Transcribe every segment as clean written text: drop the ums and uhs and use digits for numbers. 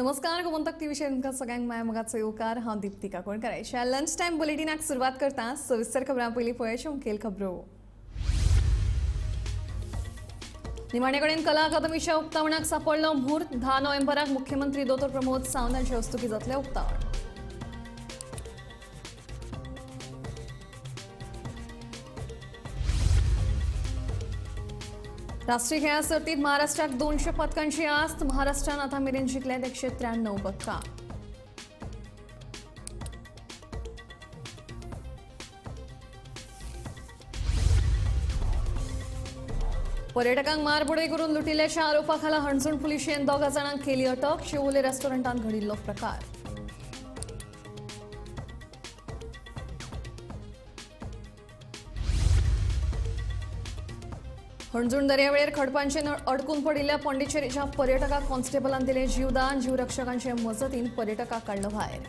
नमस्कार, गोमंतक टीव्हीचेर तुमकां सगळ्यांक माया मोगाचो येवकार. हांव दीप्ती काकोडकर. ह्या लंच टायम बुलेटिनाक सुरवात करता. सविस्तर खबरां पयलीं पळयाच्यो मुखेल खबरो. निमाणे कडेन कला अकादमीच्या उक्तावणाक सापडलो म्हूर्त. 10 नोव्हेंबराक मुख्यमंत्री दोतोर प्रमोद सावंत हांचे हस्तुकीं जातलें उक्तावण. राष्ट्रीय खेळां सर्तीत महाराष्ट्राक 200 पदकांची आस्त. महाराष्ट्रान आतां मेरेन जिखल्यात 193 पदकां. पर्यटकांक मारबडय करून लुटिल्ल्याच्या आरोपाखाला हणजूण पुलिशेन 2 जाणांक केली अटक. शिवोले रेस्टॉरंटांत घडिल्लो प्रकार. हणजूण दर्यावेळेर खडपांचेर अडकून पडिल्ल्या पॉंडिचेरीच्या पर्यटकाक कॉन्स्टेबलान दिलें जीवदान. जीवरक्षकांचे मजतीन पर्यटकाक काडलो भायर.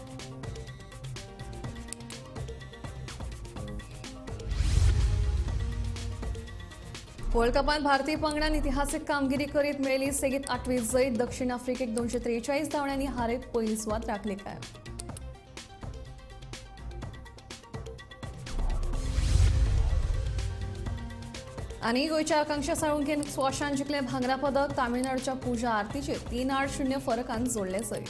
वर्ल्ड कपांत भारतीय पंगडान इतिहासीक कामगिरी करीत मेळ्ळी सेगीत 8वी जैत. दक्षिण आफ्रिकेक 243 धांवड्यांनी हारयत पयली सुवात राखली कायम. आनी गोंयच्या आकांक्षा साळुंखेन स्क्वॉशान जिखलें भांगरा पदक. तामिळनाडूच्या पूजा आरतीचेर 3-0 फरकान जोडलें जैत.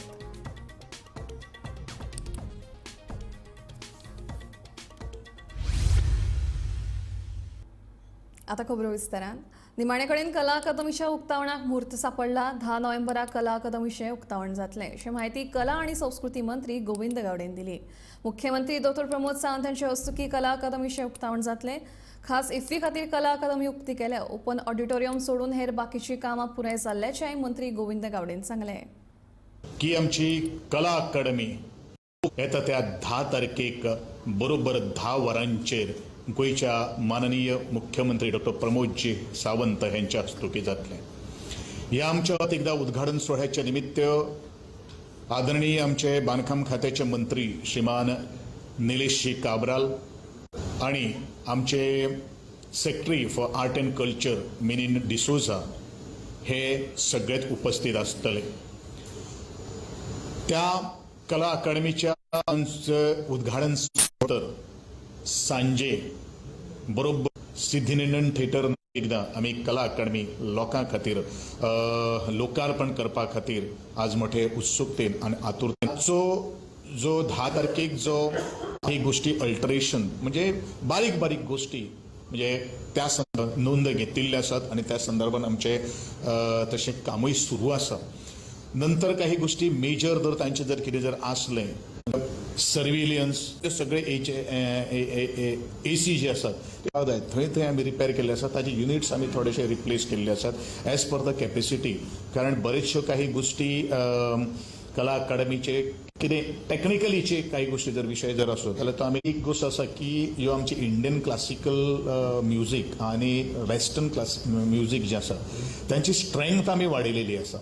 आता खबरो विस्तारान. निमाणे कडेन कला अकादमीच्या उक्तावणाक म्हूर्त सापडला. 10 नोव्हेंबराक कला अकादमीचें उक्तावण जातलें अशी म्हायती कला आनी संस्कृती मंत्री गोविंद गावडेन दिली. मुख्यमंत्री दोतोर प्रमोद सावंत हांचे हस्तुकीं कला अकादमीचें उक्तावण जातलें. खास इफ्फी खातीर कला अकादमी उक्ती केल्या. ओपन ऑडिटोरियम सोडून हेर बाकीची कामां पुराय जाल्ल्याचेंय मंत्री गोविंद गावडेन सांगलें. की आमची कला अकादमी येता त्या 10 तारखेक बरोबर 10 वरांचेर गोंयच्या माननीय मुख्यमंत्री डॉक्टर प्रमोदजी सावंत ह्यांच्या हस्तुकीं जातलें. ह्या आमच्या एकदा उद्घाटन सोहळ्याच्या निमित्त आदरणीय आमचे बांदकाम खात्याचे मंत्री श्रीमान निलेशजी काब्राल आणि आमचे secretary for art and culture Minini D'Souza हे सगळेच उपस्थित आसतले. त्या कला अकादमीच्या उद्घाटन तर सांजे बरोबर सिद्धिनंदन थिएटर एकदा आमी कला अकादमी लोकां खातीर लोकार्पण करपा खातीर आज मोठे उत्सुकतेन आनी आतुरतेन सो जो 10 तारखेक जो ही गोष्टी अल्टरेशन म्हणजे बारीक बारीक गोष्टी म्हणजे त्या नोंद घेतिल्ले आसात आनी त्या संदर्भात आमचे तशें कामूय सुरू आसा. नंतर काही गोष्टी मेजर जर तांचे जर कितें जर आसलें सर्विलियन्स ते सगळे एसी जे आसात ते थंय थंय आमी रिपेर केल्ले आसात. ताचे युनिट्स आमी थोडेशे रिप्लेस केल्ले आसात एज पर the capacity. कारण बरेचश्यो काही गोष्टी कला अकादमीचे कितें टॅक्निकलीचे काही गोष्टी जर विशय जर आसत जाल्यार तो आमी एक गोश्ट आसा की ह्यो आमची इंडियन क्लासिकल म्युजीक आनी वेस्टर्न क्लास म्युजीक जें आसा तांची स्ट्रेंथ आमी वाडयलेली आसा.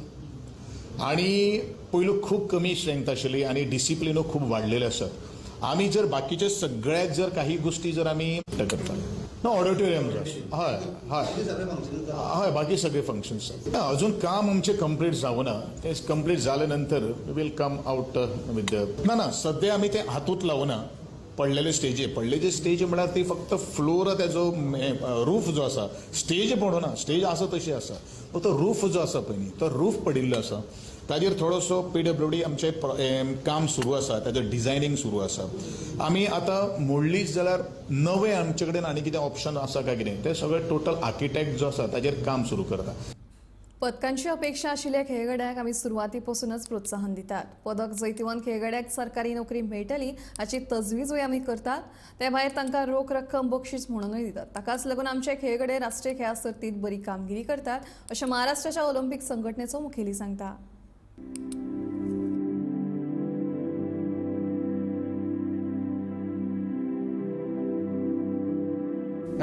आनी पयलू खूब कमी स्ट्रेंथ आशिल्ली आनी डिसिप्लिनूय खूब वाडलेले आसात. आमी जर बाकीचे सगळ्याक जर काही गोष्टी जर आमी करता ना ऑडिटोरियम हय हय हय बाकी सगळे फंक्शन्स अजून काम आमचें कंप्लीट जावना. तें कंप्लीट जाले नंतर will come out with ना ना सद्या आमी तें हातूंत लावना. पडलेले स्टेजी पडलेले स्टेज म्हळ्यार ती फक्त फ्लोर तेजो रूफ जो आसा स्टेज पडना, स्टेज आसा तशी आसा, फक्त रूफ जो आसा पळय न्ही तो रूफ पडिल्लो आसा. ताजेर थोडोसो PWD आमचें काम सुरू आसा, ताजें डिझायनींग सुरू आसा. आमी आतां मोडलीच जाल्यार नवें आमचे कडेन आनी कितें ऑप्शन आसा काय कितें तें सगळें टोटल आर्किटेक्ट जो आसा ताजेर काम सुरू करता. पदकांची अपेक्षा आशिल्ल्या खेळगड्यांक आमी सुरवातीपासूनच प्रोत्साहन दितात. पदक जैतिवंत खेळगड्याक सरकारी नोकरी मेळटली हाची तजवीजूय आमी करतात. ते भायर तांकां रोख रक्कम बक्षीस म्हणूनय दितात. ताकाच लागून आमचे खेळगडे राष्ट्रीय खेळां सर्तींत बरी कामगिरी करतात अशें महाराष्ट्राच्या ऑलिम्पिक संघटनेचो मुखेली सांगता.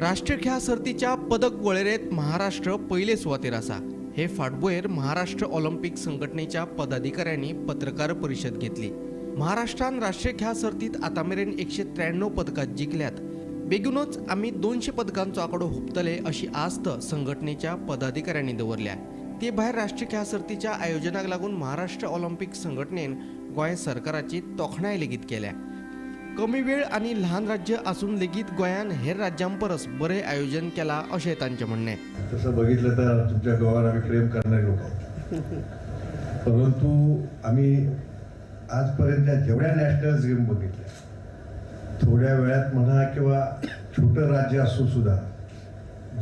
राष्ट्रीय खेळां सर्तीच्या पदक वळेरेंत महाराष्ट्र पयले सुवातेर आसा. हे फाटभुंयेर महाराष्ट्र ऑलिम्पिक संघटनेच्या पदाधिकाऱ्यांनी पत्रकार परिशद घेतली. महाराष्ट्रान राष्ट्रीय खेळां सर्तीत आतां मेरेन 193 पदकां जिखल्यात. बेगीनूच आमी 200 पदकांचो आंकडो हुपतले अशी आस्त संघटनेच्या पदाधिकाऱ्यांनी दवरल्या. ते भायर राष्ट्रीय खेळां सर्तीच्या आयोजनाक लागून महाराष्ट्र ऑलिम्पिक संघटनेन गोंय सरकाराची तोखणाय लेगीत केल्या. कमी वेळ आनी ल्हान राज्य आसून लेगीत गोंयान हेर राज्यां परस बरें आयोजन केलां अशें तांचें म्हणणें. तसं बघितलं तर तुमच्या गोव्यावर आम्ही प्रेम करणारे लोक आहोत, परंतु आम्ही आजपर्यंत जेवढ्या नॅशनल गेम बघितल्या, थोड्या वेळात म्हणा किंवा छोटं राज्य असून सुद्धा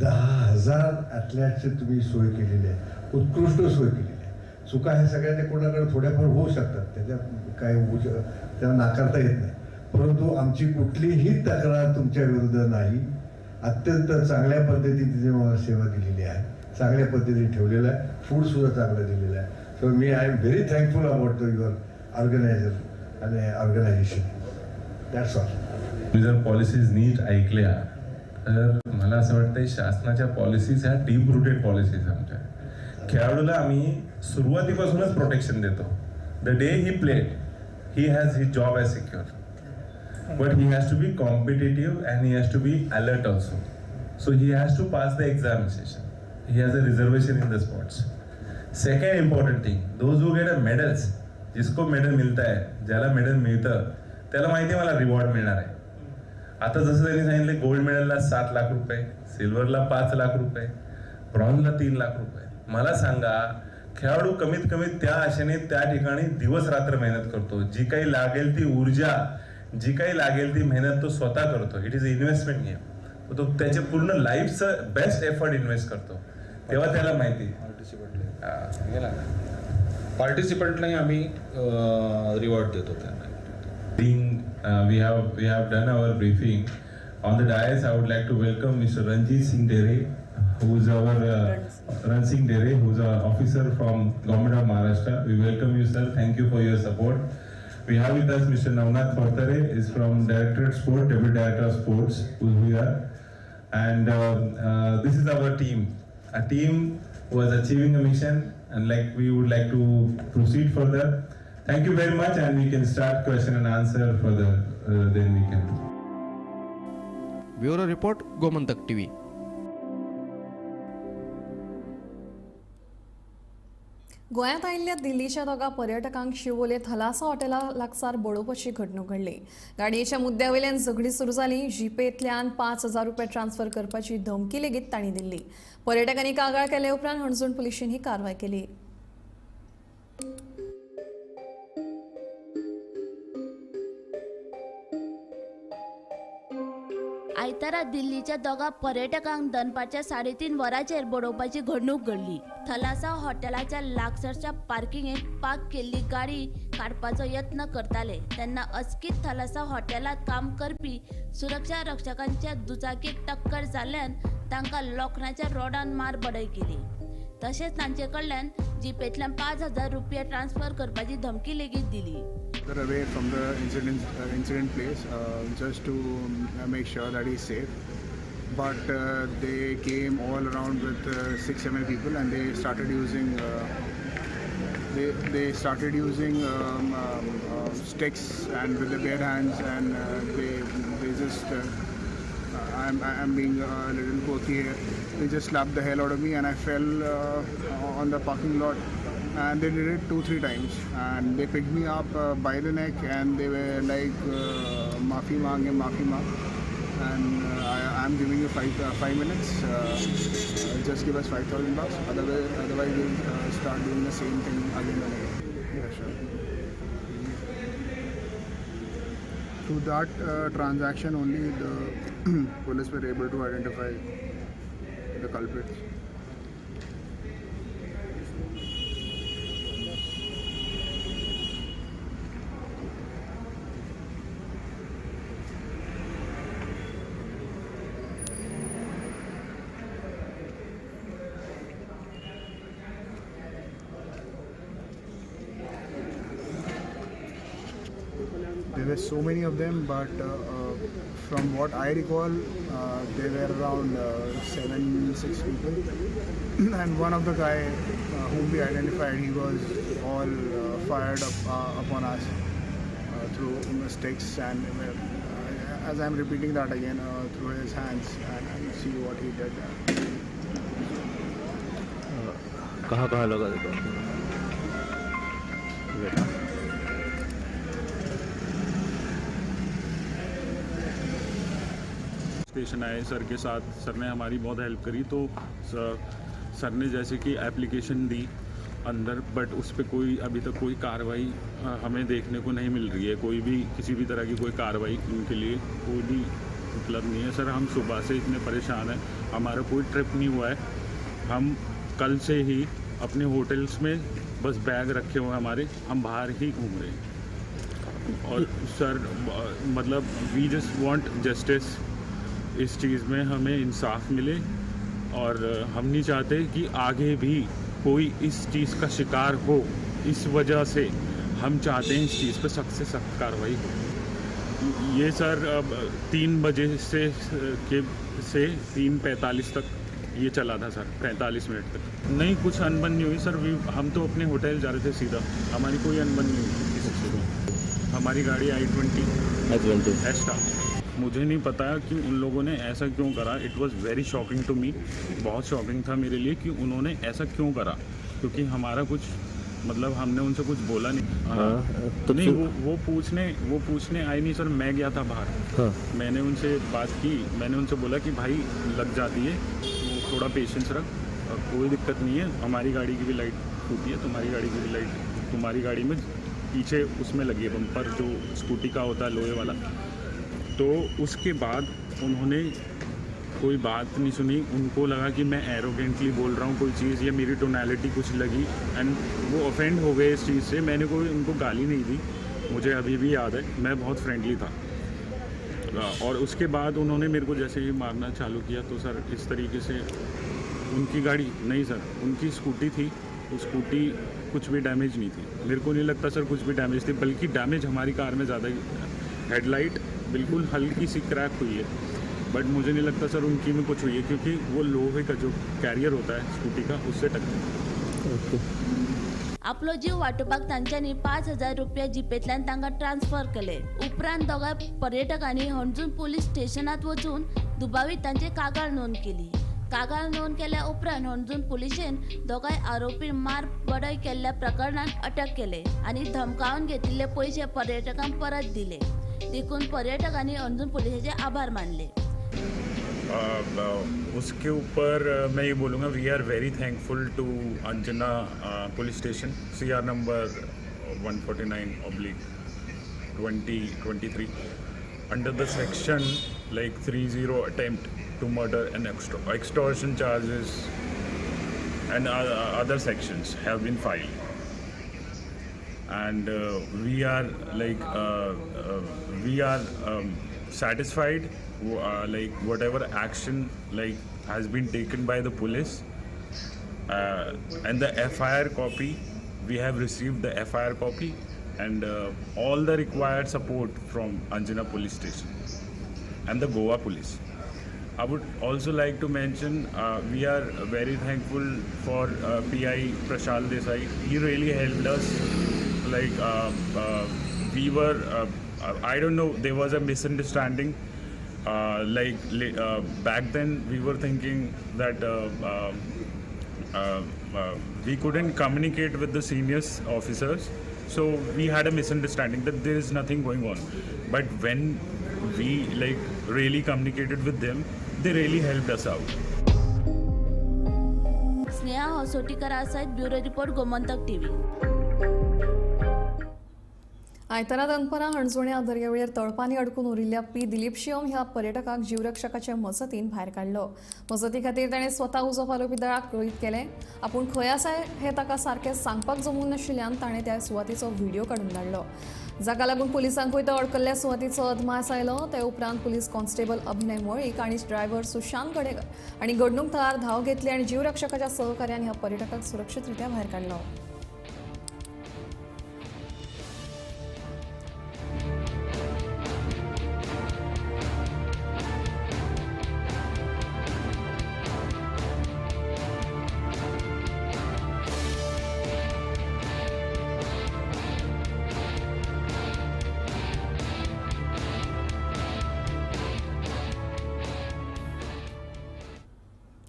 10,000 ॲथलेट्सची तुम्ही सोय केलेली आहे, उत्कृष्ट सोय केलेली आहे. चुका ह्या सगळ्या कोणाकडे थोड्याफार होऊ शकतात, त्याच्या काय त्याला नाकारता येत नाही, परंतु आमची कुठलीही तक्रार तुमच्या विरुद्ध नाही. अत्यंत चांगल्या पद्धतीने तिने मला सेवा दिलेली आहे, चांगल्या पद्धतीने ठेवलेलं आहे, फूडसुद्धा चांगलं दिलेलं आहे. So me I am very thankful about the your organiser आणि ऑर्गनायझेशन. That's all. मी जर पॉलिसीज नीट ऐकल्या तर मला असं वाटतं शासनाच्या पॉलिसीज ह्या डीप रुटेड पॉलिसीज आमच्या. खेळाडूला आम्ही सुरुवातीपासूनच प्रोटेक्शन देतो. The day he played he has his job as secure, but he has to be competitive and he has to be alert also. So he has to pass the examination. He has a reservation in the sports. Second important thing, those who get a medals, जिसको medal मिळत आहे, ज्याला medal मिळतं त्याला माहिती आहे मला reward मिळणार आहे. आता जसं त्यांनी सांगितलं गोल्ड मेडलला 7 लाख रुपये, सिल्वरला 5 लाख रुपये, ब्रॉन्झला 3 लाख रुपये. मला सांगा, खेळाडू कमीत कमी त्या आशेने त्या ठिकाणी दिवस रात्र मेहनत करतो. जी काही लागेल ती ऊर्जा, जी काही लागेल ती मेहनत तो स्वतः करतो. It is a investment game. तो त्याचे पूर्ण लाईफचं बेस्ट एफर्ट इन्व्हेस्ट करतो, तेव्हा त्याला माहिती. पार्टिसिपंटलाही आम्ही रिवॉर्ड देतो त्यांना. We have done our briefing on the dais. I would like to welcome Mr. Ranjit Singh Dere, who is our Ran Singh Dere, who is our officer from Government of Maharashtra. We welcome you, sir. Thank you for your support. We have with us Mr. Navnath Phortare, is from Directorate Sport, Deputy Director of Sports, who is here. And this is our team. A team who was achieving a mission, and like we would like to proceed further. Thank you very much, and we can start question and answer further. Then we can. Bureau Report, Gomantak TV. गोंयांत आयिल्ल्या दिल्लीच्या दोगा पर्यटकांक शिवोले थलासा हॉटेला लागसार बडोवपाची घडणूक घडली. गाडयेच्या मुद्द्या वयल्यान झगडी सुरू जाली. जीपेंतल्यान 5,000 रुपये ट्रान्सफर करपाची धमकी लेगीत तांणी दिल्ली. पर्यटकांनी कागाळ केले उपरांत हणजूण पुलिशेन ही कारवाय केली. आयतारा दिल्लीच्या दोगा पर्यटकांक दनपारच्या 3:30 वरांचेर बडोवपाची घडणूक घडली. थलासा हॉटेलाच्या लागसारच्या पार्किंगेत पार्क केल्ली गाडी काडपाचो यत्न करताले तेन्ना अचकीत थलासा हॉटेलांत काम करपी सुरक्षा रक्षकांच्या दुचाकीक टक्कर जाल्ल्यान तांकां लोखणाच्या रोडान मार बडय केली. तशेंच तांचे कडल्यान जीपेंतल्यान 5,000 रुपया ट्रान्सफर करपाची धमकी लेगीत दिली. Away from the incident place just to make sure that he's safe, but they came all around with 6-7 people and they started using sticks and with their bare hands, and they just I'm being a little quirky here. They just slapped the hell out of me and I fell on the parking lot. And they did it 2-3 times, and they picked me up by the neck and they were like, maafi maang, maafi maang, and I'm giving you 5 minutes, just give us 5,000 bucks, otherwise we'll start doing the same thing again and again. Yeah, sure. Through that transaction only, the police were able to identify the culprits. There were so many of them, but from what I recall, there were around 7-6 people, and one of the guy whom we identified, he was all fired up upon us through sticks and as I'm repeating that again, through his hands, and see what he did. कहाँ कहाँ लगा देखो। Station आए sir K साथ, sir ने हमारी बहुत help करी। तो सर ने जैसे कि एप्लीकेशन दी अंदर, बट उस पर कोई अभी तक कोई कार्रवाई हमें देखने को नहीं मिल रही है। कोई भी किसी भी तरह की कोई कार्रवाई उनके लिए कोई भी उपलब्ध नहीं है। सर हम सुबह से इतने परेशान हैं, हमारा कोई ट्रिप नहीं हुआ है। हम कल से ही अपने होटल्स में बस बैग रखे हुए हैं हमारे, हम बाहर ही घूम रहे हैं। और सर मतलब we just want justice, इस चीज़ में हमें इंसाफ मिले और हम नहीं चाहते कि आगे भी कोई इस चीज़ का शिकार हो। इस वजह से हम चाहते हैं इस चीज़ पर सख्त से सख्त कार्रवाई हो। ये सर अब 3 बजे से 3:45 तक ये चला था सर, 45 मिनट तक। नहीं, कुछ अनबन नहीं हुई सर। हम तो अपने होटल जा रहे थे सीधा, हमारी कोई अनबन नहीं हुई किसी से। हमारी गाड़ी i20 एस्टा। मुझे नहीं पता कि उन लोगों ने ऐसा क्यों करा। It was very shocking to me, बहुत शॉकिंग था मेरे लिए कि उन्होंने ऐसा क्यों करा, क्योंकि हमारा कुछ मतलब हमने उनसे कुछ बोला नहीं। हाँ, तो नहीं वो पूछने आए नहीं सर। मैं गया था बाहर। हाँ। मैंने उनसे बात की, मैंने उनसे बोला कि भाई लग जाती है, तो थोड़ा पेशेंस रख, कोई दिक्कत नहीं है, हमारी गाड़ी की भी लाइट टूटी है, तुम्हारी गाड़ी की भी लाइट, तुम्हारी गाड़ी में पीछे उसमें लगी है बम्पर जो स्कूटी का होता है लोहे वाला। तो उसके बाद उन्होंने कोई बात नहीं सुनी। उनको लगा कि मैं एरोगेंटली बोल रहा हूँ कोई चीज़ या मेरी टोनैलिटी कुछ लगी, एंड वो ऑफेंड हो गए इस चीज़ से। मैंने कोई उनको गाली नहीं दी, मुझे अभी भी याद है, मैं बहुत फ्रेंडली था। और उसके बाद उन्होंने मेरे को जैसे ही मारना चालू किया तो सर इस तरीके से उनकी गाड़ी नहीं सर, उनकी स्कूटी थी, वो स्कूटी कुछ भी डैमेज नहीं थी। मेरे को नहीं लगता सर कुछ भी डैमेज थी, बल्कि डैमेज हमारी कार में ज़्यादा, हेडलाइट बिल्कुल हल्की सी क्रैक हुई है, बट मुझे नहीं लगता सर उनकी में कुछ हुई है, क्योंकि वो लोहे का जो कैरियर होता है स्कूटी का उससे टकरा। आपलो जीव वाटोवपाक तांच्यांनी 5,000 रुपया जीपेंतल्यान तांकां ट्रान्सफर केले। उपरांत दोगांय पर्यटकांनी हणजूण पुलीस स्टेशनांत वचून दुबावितांची कागाळ नोंद केली। कागाळ नोंद केल्या उपरांत हणजूण पुलिशेन दोगांय आरोपी मार बडय केल्ल्या प्रकरणांत अटक केले आनी धमकावन घेतिल्ले पयशे पर्यटकांक परत दिले। देखून पर्यटकांनी हणजूण पुलिशेचे आभार मानले। उसके ऊपर मैं ये बोलूँगा, we are very thankful to Anjuna police station CR number 149/2023 under the section like 30 attempt to murder and extortion charges and other sections have been filed. And we are like we are satisfied like whatever action like has been taken by the police, and the FIR copy, we have received the FIR copy and all the required support from Anjuna police station and the Goa police. I would also like to mention we are very thankful for PI Prashal Desai. He really helped us. Like we were, I don't know, there was a misunderstanding. Back then we were thinking that we couldn't communicate with the seniors officers, so we had a misunderstanding that there is nothing going on. But when we like really communicated with them, they really helped us out. Sneha Hosotikar सहित bureau report, Gomantak TV. आयतारा दनपरां हणजुण्या दर्यावेळेर तळपांनी अडकून उरिल्ल्या P Dilip Shivam ह्या पर्यटकाक जीवरक्षकाचे मजतीन भायर काडलो। मजती खातीर ताणें स्वता उजो पालोवपी दळाक कळीत केलें। आपूण खंय आसा हें ताका सारकें सांगपाक जमूंक नाशिल्ल्यान ताणें त्या सुवातेचो व्हिडियो काडून धाडलो, जाका लागून पुलिसांकूय तो अडकल्ल्या सुवातेचो अदमास आयलो। ते उपरांत पुलीस कॉन्स्टेबल अभिनय मळीक आनी ड्रायव्हर सुशांत गडेकर आनी घडणूक थळार धांव घेतली आनी जीवरक्षकाच्या सहकार्यान ह्या पर्यटकाक सुरक्षीतरित्या भायर काडलो।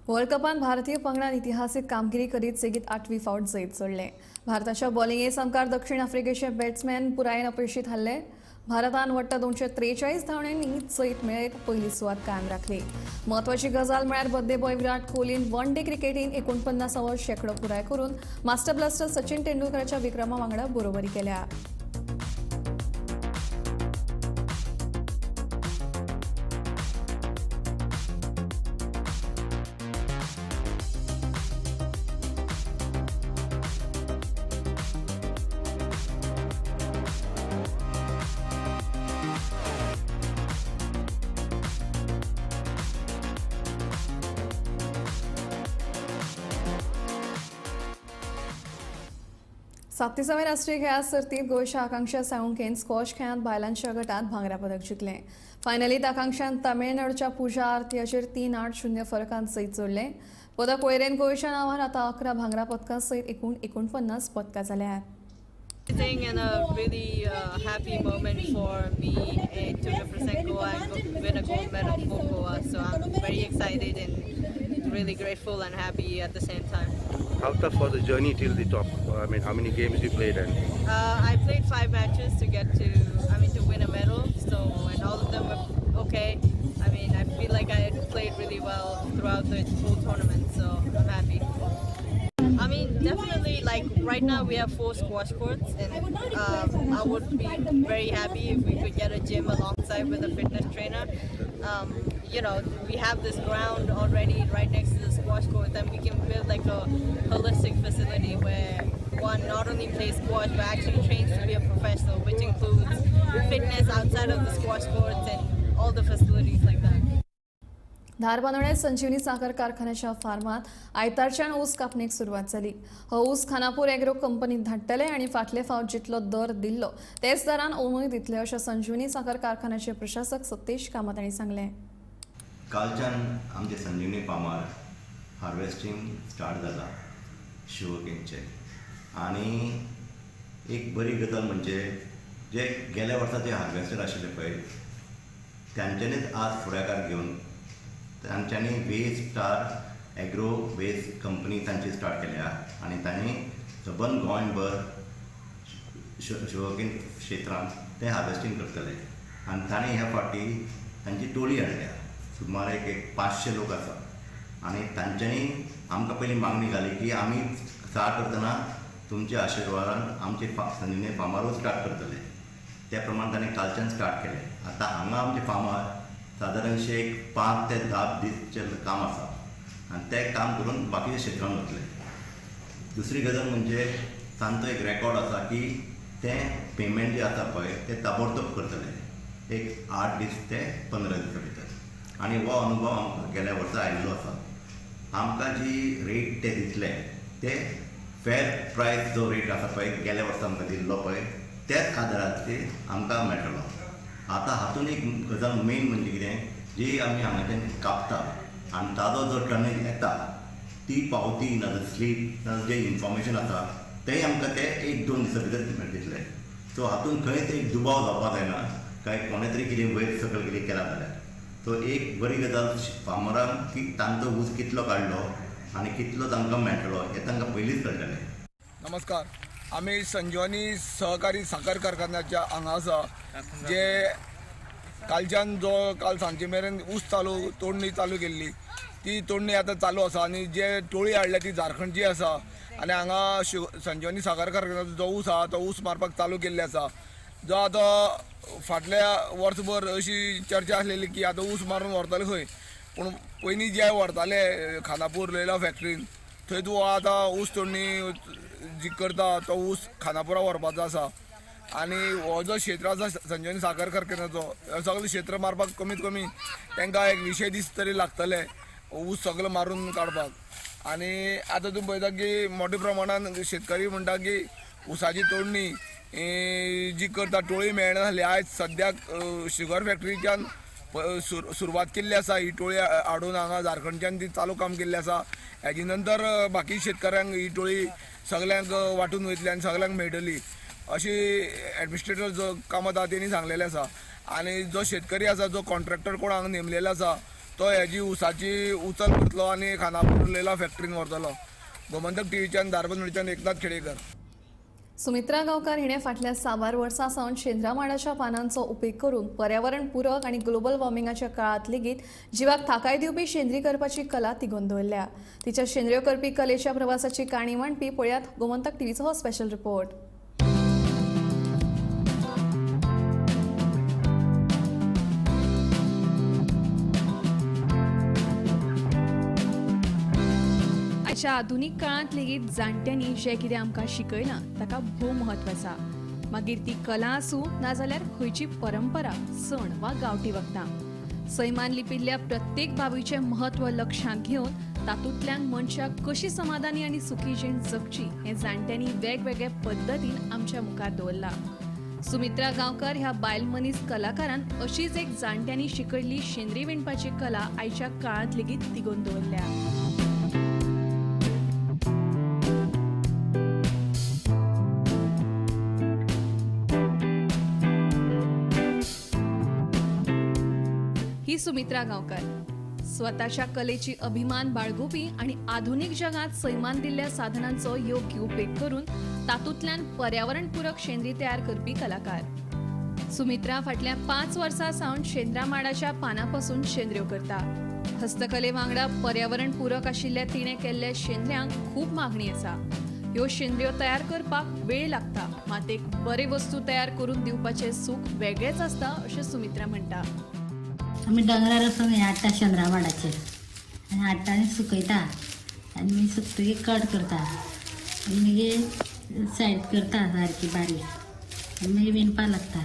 वर्ल्ड कपान भारतीय पंगडान इतिहासीक कामगिरी करीत सेगीत आठवी फावट जैत जोडलें. भारताच्या बॉलिंगे सामकार दक्षिण आफ्रिकेचे बॅट्समॅन पुरायेन अपेशी थारले. भारतान वट्ट 243 धांवड्यांनी जैत मेळयत पयली सुवात कायम राखली. म्हत्वाची गजाल म्हळ्यार birthday boy Virat कोहलीन one day क्रिकेटीन 49वो शेंकडो पुराय करून मास्टर ब्लास्टर सचिन तेंडुलकराच्या विक्रमा वांगडा बरोबरी केल्या. 37व्या राष्ट्रीय खेळां सर्तीत गोंयच्या आकांक्षा साळुंकेन स्क्वॉश खेळांत बायलांच्या गटात भांगरा पदक जिखलें. फायनलीत आकांक्षान तामिळनाडूच्या पुजा आरती हाचेर 3-8-0 फरकान जैत जोडलें. पदक वळेरेन गोंयच्या नांवार आतां 11 भांगरा पदकां सयत एकूण 49 पदकां जाल्यात. And a really happy moment for me to represent Goa and win a gold medal for Goa. So I'm very excited and really grateful and happy at the same time. How tough was the journey till the top? I mean, how many games you played? And I played 5 matches to get to, I mean, to win a medal. So, and all of them were okay. I mean, I feel like I played really well throughout the whole tournament. So I'm happy. I mean, definitely, like, right now we have 4 squash courts, and I would be very happy if we could get a gym alongside with a fitness trainer. You know, we have this ground already right next to the squash court, and we can build like a holistic facility where one not only plays squash but actually trains to be a professional, which includes fitness outside of the squash courts and all the facilities like that. धारबांदोड्यात संजीवनी साखर कारखान्याच्या फार्मात आयतारच्यान ऊस कापणीक सुरवात जाली. हो ऊस Khanapur agro कंपनीत धाडटले आनी फाटले फावट जितलो दर दिल्लो तेच दरान ओनूय दितले अशें संजीवनी साखर कारखान्याचे प्रशासक सतेश कामत हांणी सांगलें. कालच्यान आमचे संजीवनी फार्मार हार्वेस्टींग स्टार्ट जाला शुगरकेनचें. आनी एक बरी गजाल म्हणजे जे गेल्या वर्सा जे हार्वेस्टर आशिल्ले पळय तांच्यांनीच आज फुडाकार घेवन तांच्यांनी veg star agro veg company तांची स्टार्ट केल्या आनी तांणी सबंद गोंयभर शुगरकेन क्षेत्रांत ते हार्वेस्टींग करतले. आनी तांणी ह्या फावटी तांची टोळी हाडल्या, सुमार एक 500 लोक आसा. आनी तांच्यांनी आमकां पयलीं मागणी घाली की आमी स्टार्ट करतना तुमच्या आशिर्वादान आमचे संजीवनी फार्मारूच स्टार्ट करतले. त्या प्रमाण तांणी कालच्यान स्टार्ट केलें. आतां हांगा आमचे फार्मार सादारणशें एक 5 ते 10 दीसचें काम आसा आनी तें काम करून बाकीच्या क्षेत्रान वतले. दुसरी गजाल म्हणजे तांचो एक रेकॉर्ड आसा की तें पेमेंट जें आसा पळय तें ताबडतोब करतले, एक 8 दीस ते 15 दिसां भितर. आनी हो अनुभव आमकां गेल्या वर्सा आयिल्लो आसा. आमकां जी रेट ते दितले ते फेर प्रायस जो रेट आसा पळय गेल्या वर्सा आमकां दिल्लो पळय त्याच आदाराचेर आमकां मेळटलो. आतां हातून एक गजाल मेन म्हणजे कितें, जी आमी हांगाच्यान कापता आनी ताजो जो टनेज येता ती पावती ना स्लीप ना जें इन्फॉर्मेशन आसा तेंय आमकां ते 1-2 दिसां भितर दितले. सो हातून खंयच एक दुबाव जावपा जायना काय कोणें तरी कितें वयर सकयल कितें केलां जाल्यार. सो एक बरी गजाल फार्मरांक की तांचो ऊस कितलो काडलो आनी कितलो तांकां मेळटलो हें तांकां पयलींच कळटलें. नमस्कार, आमी संजीवनी सहकारी साखर कारखान्याच्या हांगा आसा, जे कालच्यान जो काल सांजे मेरेन ऊस चालू तोडणी चालू केल्ली ती तोडणी आतां चालू आसा. आनी जे टोळी हाडल्या ती झारखंडची आसा आनी हांगा संजीवनी साखर कारखान्याचो जो ऊस आसा तो ऊस मारपाक चालू केल्ले आसा. जो आतां फाटल्या वर्सभर अशी चर्चा आसलेली की आतां ऊस मारून व्हरतले खंय, पूण पयलीं जे व्हरताले खानापूर लैला फॅक्टरीन थंय तूं आतां ऊस तोडणी जी करता तो ऊस खानापुरा व्हरपाचो आसा. आनी हो जो क्षेत्र आसा संजीवनी साखर कारखान्याचो सगळें क्षेत्र मारपाक कमीत कमी तांकां एक 20 दीस तरी लागतले ऊस सगळो मारून काडपाक. आनी आतां तूं पळयता की मोठ्या प्रमाणान शेतकरी म्हणटा की ऊसाची तोडणी जी करता टोळी मेळना जाली. आयज सद्याक शुगर फॅक्टरीच्यान सुरवात केल्ली आसा ही टोळी हाडून हांगा झारखंडच्यान ती चालू काम केल्लें आसा. हेजे नंतर बाकी शेतकऱ्यांक ही टोळी सगल्यांक वांटून वयतली आनी सगल्यांक मेळटली अशी एडमिनिस्ट्रेटर जो कामत आसा तेणी सांगलेलें आसा. आनी जो शेतकरी आसा जो कॉन्ट्रॅक्टर कोण हांगा नेमलेलो आसा तो हेजी ऊसाची उचल करतलो आनी खानापूर लेला फॅक्टरीन व्हरतलो. गोमंतक टीव्हीच्यान धारबंदोडच्यान एकनाथ खेडेकर. सुमित्रा गांवकार हिणें फाटल्या साबार वर्सां सावन शेंद्रा माडाच्या पानांचो उपेग करून पर्यावरण पूरक आनी ग्लोबल वॉर्मिंगाच्या काळांत लेगीत जिवाक थाकाय दिवपी शेंद्री करपाची कला तिगोवन दवरल्या. तिच्या शेंद्र्यो करपी कलेच्या प्रवासाची काणी मांडपी पळयात गोमंतक टीव्हीचो हो स्पेशल रिपोर्ट. आयच्या आधुनीक काळांत लेगीत जाणट्यांनी जें कितें आमकां शिकयलां ताका भोव म्हत्व आसा. मागीर ती कला आसूं नाजाल्यार खंयची परंपरा, सण वा गांवठी वखदां. सैमान लिपिल्ल्या प्रत्येक बाबीचें म्हत्व लक्षांत घेवन तातूंतल्यान मनशाक कशी समाधानी आनी सुखी जीण जगची हें जाणट्यांनी वेगवेगळ्या पद्दतीन आमच्या मुखार दवरलां. सुमित्रा गांवकर ह्या बायल मनीस कलाकारान अशीच एक जाणट्यांनी शिकयल्ली शेंद्री विणपाची कला आयच्या काळांत लेगीत तिगोवन दवरल्या. ही सुमित्रा गांवकर स्वताच्या कलेची अभिमान बाळगुपी आणि आधुनिक जगात सैमान दिल्ल्या साधनांचो योग्य उपेग करून तातूंतल्यान पर्यावरणपूरक शेंद्री तयार करपी कलाकार. सुमित्रा फाटल्या 5 वर्सां सावन शेंद्रा माडाच्या पानां पसून शेंद्र्यो करता. हस्तकले वांगडा पर्यावरणपूरक आशिल्ल्या तिणें केल्ल्या शेंद्र्यांक खूब मागणी आसा. ह्यो शेंद्र्यो तयार करपाक वेळ लागता, मात एक बरे वस्तू तयार करून दिवपाचें सूख वेगळेंच आसता अशें सुमित्रा म्हणटा. आमी दोंगरार वचून हें हाडटा शेंद्रा माडाचेर आनी हाडटा आनी सुकयता आनी मागीर सुकतकीर कट करता आनी मागीर सायड करता सारकी बारीक आनी मागीर विणपाक लागता.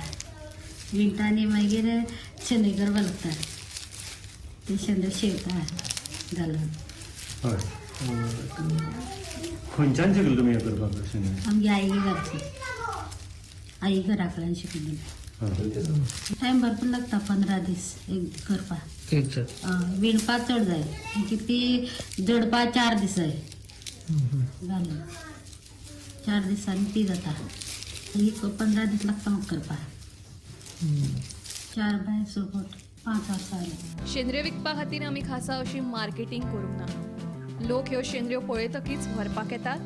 विणटा आनी मागीर शेंद्री करपाक लागता. ते शेंद्री शेवता घालून. हय, खंयच्यान शिकले तुमी हें करपाक? आमगे आई घरची, आई घरा कडल्यान शिकली. टायम भरपूर लागता, 15 दीस एक करपाक. विणपाक चड जाय, की ती जडपाक 4 दीस जाय घालून. 4 दिसांनी ती जाता. एक 15 दीस लागता म्हाका करपाक. 4 बाय 6 फूट 5 वर्सां जालीं. शेंद्र्यो विकपा खातीर आमी खासा अशी मार्केटींग करूंक ना. लोक ह्यो शेंद्र्यो पळयतकीच व्हरपाक येतात.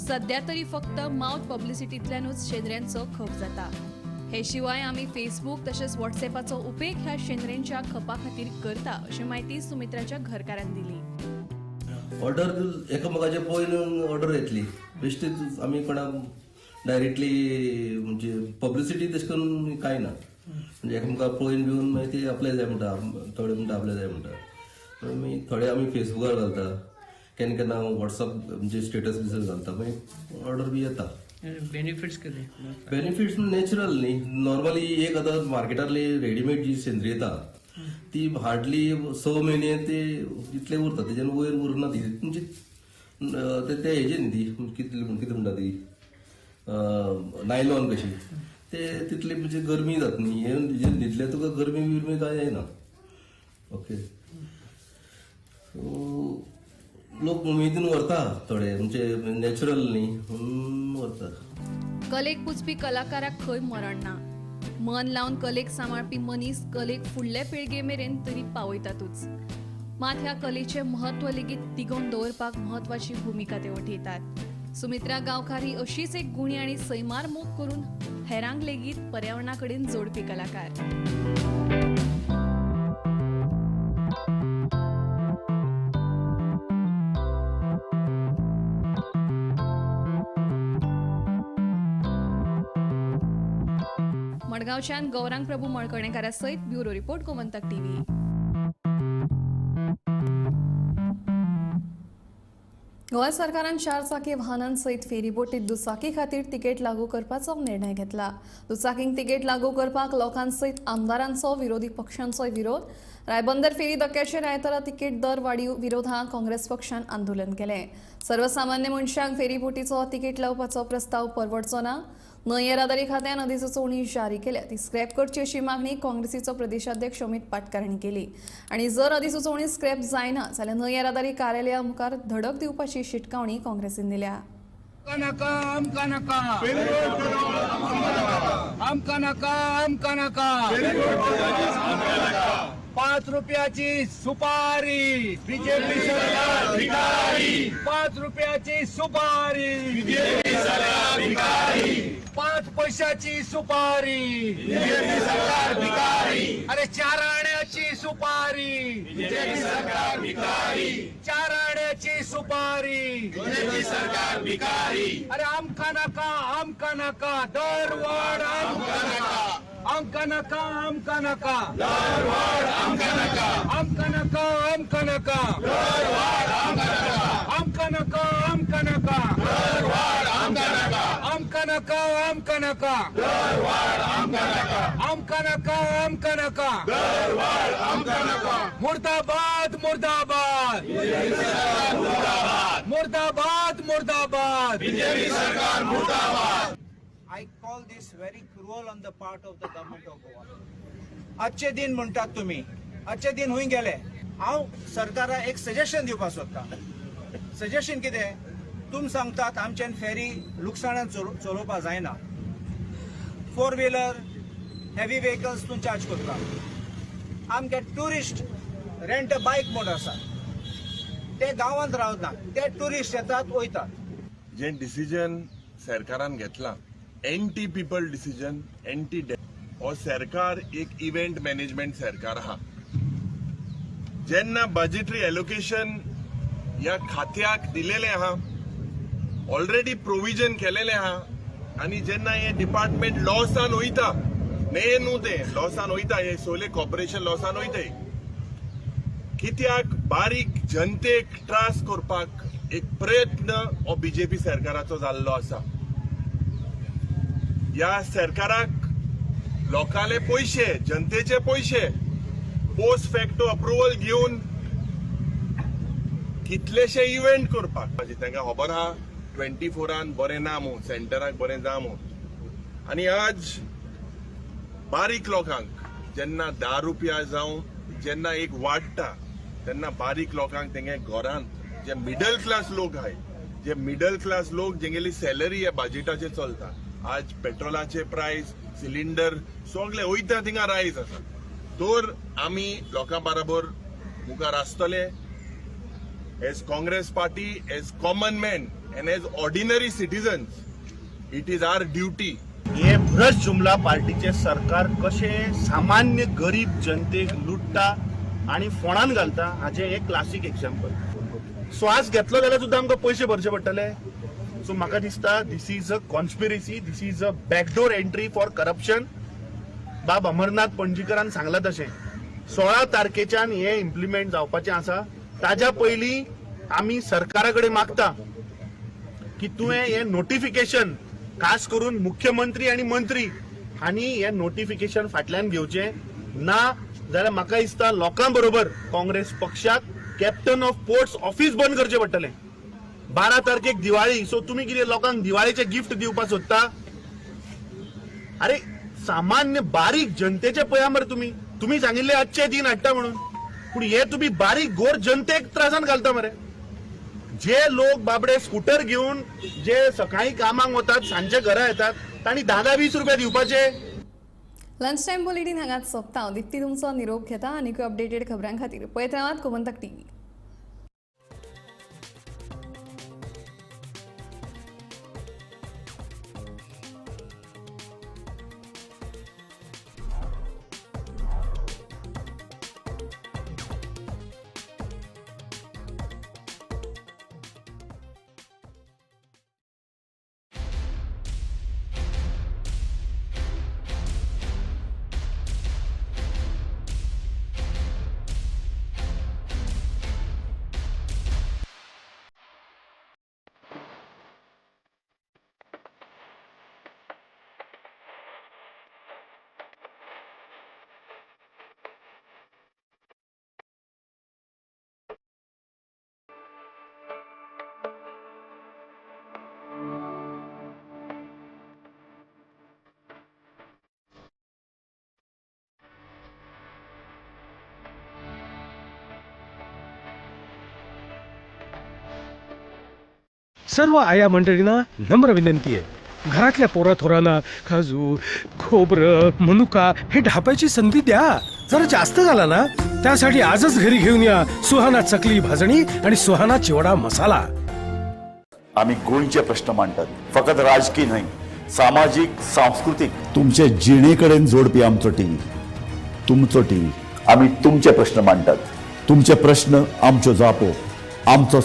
सद्या तरी फक्त मावथ पब्लिसिटींतल्यानूच शेंद्र्यांचो खप जाता. हे शिवाय आमी फेसबूक तशेंच व्हॉट्सएपाचो उपेग ह्या शेंद्र्यांच्या खपा खातीर करता अशी म्हायती सुमित्राच्या घरकारान दिली. ऑर्डर एकामेकाचे पळोवन ऑर्डर येतली. बेश्टी आमी कोणाक डायरेक्टली म्हणजे पब्लिसिटी तशें करून कांय ना. म्हणजे एकामेकाक पळोवन बिवन मागीर ते आपले जाय म्हणटा, थोडे म्हणटा आपले जाय म्हणटा. मागीर थोडे आमी फेसबुकार घालता, केन्ना केन्ना व्हॉट्सअप म्हणजे स्टेटस बिसर घालता, मागीर ऑर्डर बी येता. बेनिफिट्स कितें? बेनिफिट्स नॅचरल न्ही. नॉर्मली एक आतां मार्केटांतली रेडीमेड जी सेंद्री येता ती हार्डली 6 म्हयने ते इतले उरता, तेज्यान वयर उरना ती. म्हणजे ते हेजे न्ही ती कितली कितें म्हणटा ती नायलॉन कशी ते तितली म्हणजे गरमी जाता न्ही. हे न्हिदल्यार तुका गरमी बिरमी कांय जायना. ओके, सो लोक उमेदीन व्हरता थोडे, म्हणजे नॅचरल न्ही म्हणून व्हरता. कलेक पुजपी कलाकाराक खंय मरण ना. मन लावन कलेक सांबाळपी मनीस कलेक फुडले पिळगे मेरेन तरी पावयतातूच. मात ह्या कलेचें म्हत्व लेगीत तिगोवन दवरपाक म्हत्वाची भुमिका ते वठयतात. सुमित्रा गांवकार ही अशीच एक गुणी आनी सैमार मोग करून हेरांक लेगीत पर्यावरणा कडेन जोडपी कलाकार. मडगांवच्यान गौरांग प्रभू मळकणेकारा सयत bureau report, Gomantak TV. Goa सरकारान 4 चाकी वाहनांसयत फेरीबोटीत दुचाकी खातीर तिकेट लागू करपाचो निर्णय घेतला. दुचाकींक तिकेट लागू करपाक लोकांसयत आमदारांचो, विरोधी पक्षांचोय विरोध. रायबंदर फेरी धक्क्याचेर आयतारा तिकेट दर वाडी विरोधात काँग्रेस पक्षान आंदोलन केलें. सर्वसामान्य मनशांक फेरीबोटीचो तिकेट लावपाचो प्रस्ताव परवडचो ना. न्हंय येरादारी खात्यान अधिसुचोवणी जारी केल्या ती स्क्रॅप करची अशी मागणी काँग्रेसीचो प्रदेशाध्यक्ष अमित पाटकार हांणी केली. आनी जर अधिसुचोवणी स्क्रॅप जायना जाल्यार न्हंय येरादारी कार्यालया मुखार धडक दिवपाची शिटकावणी काँग्रेसीन दिल्या. नाका आमकां नाका, आमकां नाका, आमकां नाका. 5 रुपयाची सुपारी, बीजेपी सरकार भिकारी। 5 रुपयाची सुपारी, बीजेपी सरकार भिकारी। 5 पैशाची सुपारी, बीजेपी सरकार भिकारी। अरे 4 आण्याची सुपारी, बीजेपी सरकार भिकारी। 4 आण्याची सुपारी, बीजेपी सरकार भिकारी। अरे आमका नाका, आमका नाका, दरवाढ आमका नाका। आमका नाका, आमका नाका, दरवाढ आमका नाका। आमका नाका, आमका नाका, दरवाढ आमका नाका। आमका नाका, आमका नाका, दरवाढ आमका नाका। आमका नाका, आमका नाका, दरवाढ आमका नाका। आमका नाका, आमका नाका, दरवाढ आमका नाका। मुर्दाबाद, मुर्दाबाद, मुर्दाबाद, मुर्दाबाद, मुर्दाबाद, बीजेपी सरकार मुर्दाबाद। I call this very cruel on the part of the government of Goa. अच्छे दिन म्हणटात तुमी, अच्छे दिन हुंय गेले. हांव सरकाराक एक सजेशन दिवपाक सोदता. सजेशन कितें? तुमी सांगतात आमच्यान फेरी लुकसाणान चलोवपाक जायना. 4 व्हिलर हेवी व्हेकल्स तूं चार्ज करता. आमगे ट्युरिस्ट रेंट बायक म्हूण आसा, ते गांवांत रावना, ते ट्युरिस्ट येतात वयतात. जे डिसिजन सरकारान घेतला एंटी पीपल डिसिजन, एंटी हो सरकार एक इव्हेंट मॅनेजमेंट सरकार आहा. जेन्ना बजेटरी एलोकेशन ह्या खात्याक दिलेलें आहा, ऑलरेडी प्रोविजन केलेलें आहा, आनी जेन्ना हें डिपार्टमेंट लॉसान वयता, न्हय न्हू तें लॉसान वयता, हे सोले कॉर्पोरेशन लॉसान वयता, कित्याक बारीक जनतेक त्रास करपाक एक प्रयत्न हो बीजेपी सरकाराचो जाल्लो आसा. ह्या सरकाराक लोकांले पयशे, जनतेचे पयशे पोस्ट फॅक्टो अप्रुवल घेवन कितलेशे इव्हेंट करपाक तांकां खबर आहा 24 बरें ना म्हूण, सेंटराक बरें जा म्हूण. आनी आज बारीक लोकांक जेन्ना 10 रुपया जावं जेन्ना एक वाडटा तेन्ना बारीक लोकांक तेंगे घरांत जे मिडल क्लास लोक आहाय, जे मिडल क्लास लोक जेंगेली सॅलरी ह्या बजेटाचेर चलता, आज पेट्रोलाचे प्रायस, सिलिंडर सगळे वयता थिंगा रायज आसा. तर आमी लोकां बराबर मुखार आसतले as Congress party, as common man and as ordinary citizens. It is our duty. हे भ्रष्ट जुमला पार्टीचे सरकार कशें सामान्य गरीब जनतेक लुट्टा आनी फोणान घालता हाजें एक क्लासीक एग्जाम्पल. श्वास घेतलो जाल्यार सुद्दां आमकां पयशे भरचे पडटले. सो म्हाका दिसता this is a conspiracy, this is a backdoor entry for corruption. बाब अमरनाथ पणजीकरान सांगलां तशें 16 तारखेच्यान हें इम्प्लिमेंट जावपाचें आसा. ताज्या पयलीं आमी सरकारा कडेन मागता की तुवें हें नोटिफिकेशन, खास करून मुख्यमंत्री आनी मंत्री हांणी हें नोटिफिकेशन फाटल्यान घेवचें ना जाल्यार म्हाका दिसता लोकां बरोबर काँग्रेस पक्षाक कॅप्टन ऑफ पोर्ट्स ऑफिस बंद करचें पडटलें. 12 तारखेक दिवाळी, सो तुमी कितें लोकांक दिवाळेचे गिफ्ट दिवपाक सोदता? अरे सामान्य बारीक जनतेचे पळया मरे तुमी. तुमी सांगिल्ले अच्छे दिन हाडटा म्हणून, पूण हे तुमी बारीक गोर जनतेक त्रासान घालता मरे. जे लोक बाबडे स्कूटर घेवन जे सकाळी कामाक वतात, सांजचे घरा येतात, तांणी 10-20 रुपया दिवपाचे. लंच टायम बुलेटीन हांगाच सोंपता. हांव दीप्ती तुमचो निरोप घेता. आनीकूय अपडेटेड खबरां खातीर पळयत रावात गोमंतक टीव्ही. सर्व आया मंडळींना नम्र विनंती आहे, घरातल्या पोराथोरांना काजू, खोबरं, मनुका हे ढापायची संधी द्या. जरा जास्त झाला ना, त्यासाठी आजच घरी घेऊन या सुहाना चकली भाजणी आणि सुहाना चिवडा मसाला. आम्ही गोंयचे प्रश्न मांडतात, फकत राजकीय न्हय, सामाजीक, सांस्कृतीक, तुमचे जिणेकडेन जोडपी आमचो टीव्ही, तुमचो टीव्ही. आम्ही तुमचे प्रश्न मांडतात, तुमचे प्रश्न आमच्यो जापो, आमचो.